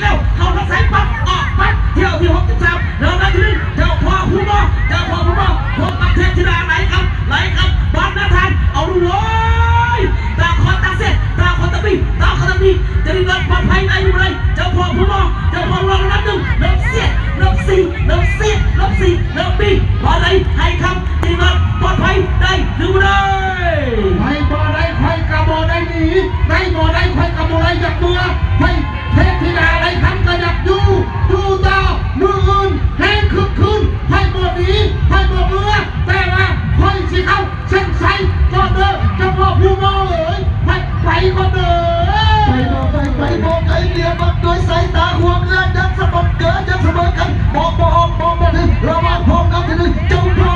ແລ້ວ ເຂົ້າທາງຊ້າຍປັບ ອອກປັບ ຖ້ຽວທີຫົກສິບສາມ ເລີ່ມແລ້ວທີໜຶ່ງ ເຈົ້າພໍ່ພູມໍ ເຈົ້າພໍ່ພູມໍ ພົບກັບເທບທິດາ ໄຫຼຄຳ ໄຫຼຄຳ ບານນາທານ ເອົາລູກເລີຍ ຕ່າງຄົນຕ່າງເຊດ ຕ່າງຄົນຕ່າງບີ ຕ່າງຄົນຕ່າງບີ ຈະຫຼິ້ນລອດປອດໄພໄດ້ຫຼືບໍ່ໄດ້ ເຈົ້າພໍ່ພູມໍ ເຈົ້າພໍ່ພູມໍ ນັບໜຶ່ງ ນັບສອງ ນັບສາມ ນັບສີ່ ນັບສີ່ ນັບສີ່ ນັບບີ ບໍ່ໄດ້ ໄຫຼຄຳ ຈະຫຼິ້ນລອດປອດໄພໄດ້ຫຼືບໍ່ໄດ້ ໄດ້ບໍ່ໄດ້ ຂ້ອຍກະບໍ່ໄດ້ໜີ ໄດ້ບໍ່ໄດ້ ຂ້ອຍກະບໍ່ໄດ້ຢາກເມືອ ຂ້ອຍ ເທບທິດາໄຫຼຄຳກະຢາກຢູ່ ຢູ່ຕໍ່ ມື້ອື່ນແຮງຄຶກຄື້ນ ຂ້ອຍບໍ່ໜີ ຂ້ອຍບໍ່ເມືອ ແຕ່ວ່າຂ້ອຍຊິເຂົ້າເສັ້ນໄຊກ່ອນເດີ ເຈົ້າພໍ່ພູມໍເອີຍ ຂ້ອຍໄປກ່ອນເດີ. ໄປບໍ່ໄກ ໄປບໍ່ໄກ ເຫຼືອບັກດ້ວຍສາຍຕາ ຄວາມເຫຼືອຍັງສະບັດເກີນ ຍັງສະເໝີກັນ ມອງບໍ່ອອກ ມອງບໍ່ເຫັນ ລະຫວ່າງຫ້ອງນ້ຳທີໜຶ່ງ ເຈົ້າພໍ່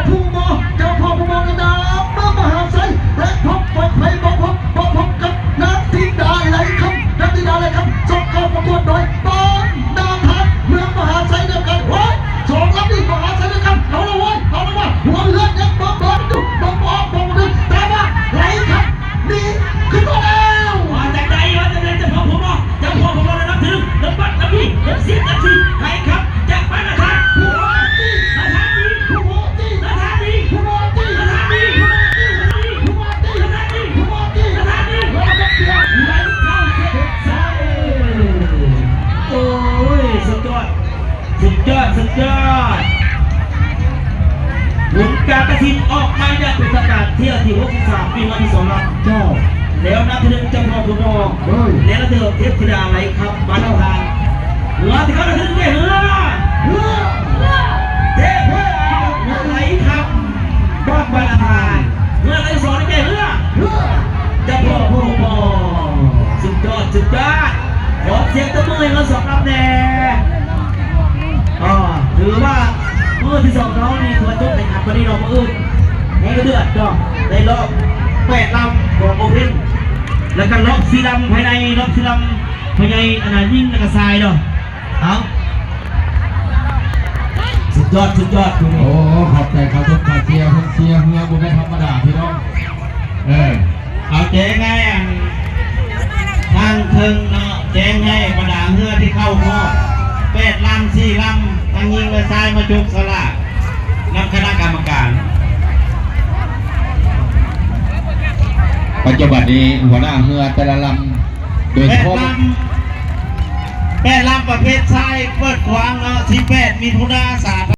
ພູມໍ ເຈົ້າພໍ່ພູມໍ ໃນນາມເມືອງມະຫາໄຊ ແລະ ພົບກັບໃຜບໍ່ພົບ ມາພົບກັບນາງທິດາໄຫຼຄຳ ນາງທິດາໄຫຼຄຳ ສອກເຂົ້າປະກວດໂດຍ ບານນາທານ ເມືອງມະຫາໄຊນຳກັນ ໂອ້ຍ ສອງລຳນີ້ມະຫາໄຊນຳກັນ ເອົາລະເວີຍ ເອົາລະເວີຍ ຫົວເຮືອນຍັງເບີດໆຢູ່ ບໍ່ອອກບໍ່ເດີນ ແຕ່ວ່າໄຫຼຄຳ ນີ້ ຂຶ້ນມາແລ້ວ ວ່າຈັ່ງໃດ ວ່າຈັ່ງໃດ ເຈົ້າພໍ່ພູມໍ ເຈົ້າພໍ່ພູມໍ ລະດັບທີໜຶ່ງ ລະບັດ ລະບີ ລະສິບ ລະສີ່ ໄຫຼຄຳ ຈາກບ້ານນາທານ ຜູ້ ນາທານດີ ຜູ້ ນາທານດີ ຜູ້ ນາທານດີ ຜູ້ ນາທານດີ ໂອ້ຍ ສຸດຍອດ ສຸດຍອດ ສຸດຍອດ ຜົນການຕັດສິນອອກມາຢ່າງເປັນທາງການ ຖ້ຽວທີຫົກສິບສາມ ມີຮອດສິບສອງລຳ ເຈົ້າ ແລ້ວນຳທີໜຶ່ງ ເຈົ້າພໍ່ພູມໍ ໂດຍ ແລ້ວນຳທີສອງ ເທບທິດາໄຫຼຄຳ ບ້ານນາທານ ເຮືອທີ່ເຂົ້ານຳທີໜຶ່ງ ເຮືອ ເຮືອ ເທບໄຫຼຄຳ ບ້ານນາທານ ເຮືອທີສອງ ເຮືອ ເຮືອ ເຈົ້າພໍ່ພູມໍ ສຸດຍອດ ສຸດຍອດ ຂໍສຽງຕົບມືໃຫ້ເຮືອສອງລຳແດ່. ອ່າ ຖືວ່າມື້ທີສອງເຮົານີ້ຖືວ່າຈົບແຂ່ງຂັນປານນີ້ເນາະ ມື້ອື່ນແຮງເດືອດເນາະ ໄດ້ລອບແປດລຳຂອງໂອເພັນ ແລ້ວກໍລອບສີ່ລຳພາຍໃນ ລອບສີ່ລຳພາຍໃນ ອັນນ່າ ຍິງ ແລ້ວກໍຊາຍເນາະ ເອົາ ສຸດຍອດ ສຸດຍອດ ໂອ້ ຂອບໃຈເຂົ້າຊົມເຂົ້າເຊຍ ເພິ່ນເຊຍເຮືອບໍ່ແມ່ນທຳມະດາພີ່ນ້ອງ ເອີ ເອົາແຈ້ງໃຫ້ອັນ ທາງເທິງເນາະ ແຈ້ງໃຫ້ບັນດາເຮືອທີ່ເຂົ້າຮອບແປດລຳ ສີ່ລຳ ທັງຍິງແລະຊາຍ ມາຈົບສະຫຼາກນຳຄະນະກຳມະການ. ປັດຈຸບັນນີ້ຫົວໜ້າເຮືອແຕ່ລະລຳ ໂດຍສະເພາະ ແປດລຳ ແປດລຳປະເພດຊາຍເປີດຂວາງເນາະ ສິບແປດ ມິຖຸນາ ສາທ